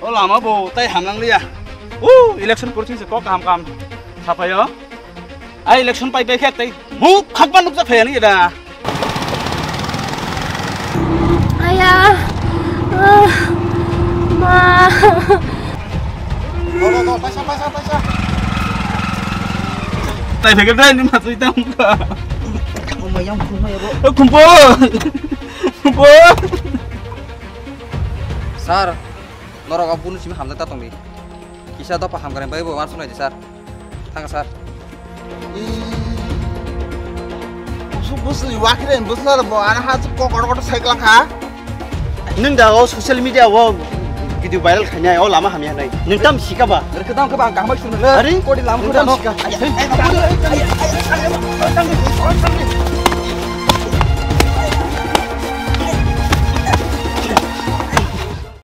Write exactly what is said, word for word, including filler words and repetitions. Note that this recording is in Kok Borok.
O lama bo tai hamlang liya. U election process se kok kaham kaham. Sapayo. Ai election pai pai khe tai muk khakban nuk jak phaya ni da. Aya. Ah, ma. Do do do, paisa paisa paisa. Tai phege dai ni ma tui tam ka. Omo yang khumai bo. Khumpo. Khumpo. Sir, norok o bunu simi hamjak ta tongdi. Kisa dopha hamkrai bai bo uansuk nai di, sir. Thang, sir. Busuk busli wakre busla bo ana ha kokor kokor cycle kha. Nung da o social media o video viral khainai o lama hamya nai. Nung tam sika ba. Rwkhe dam khe ba ang kahmai sung nang. Ari? Kodi lama nung tam sika.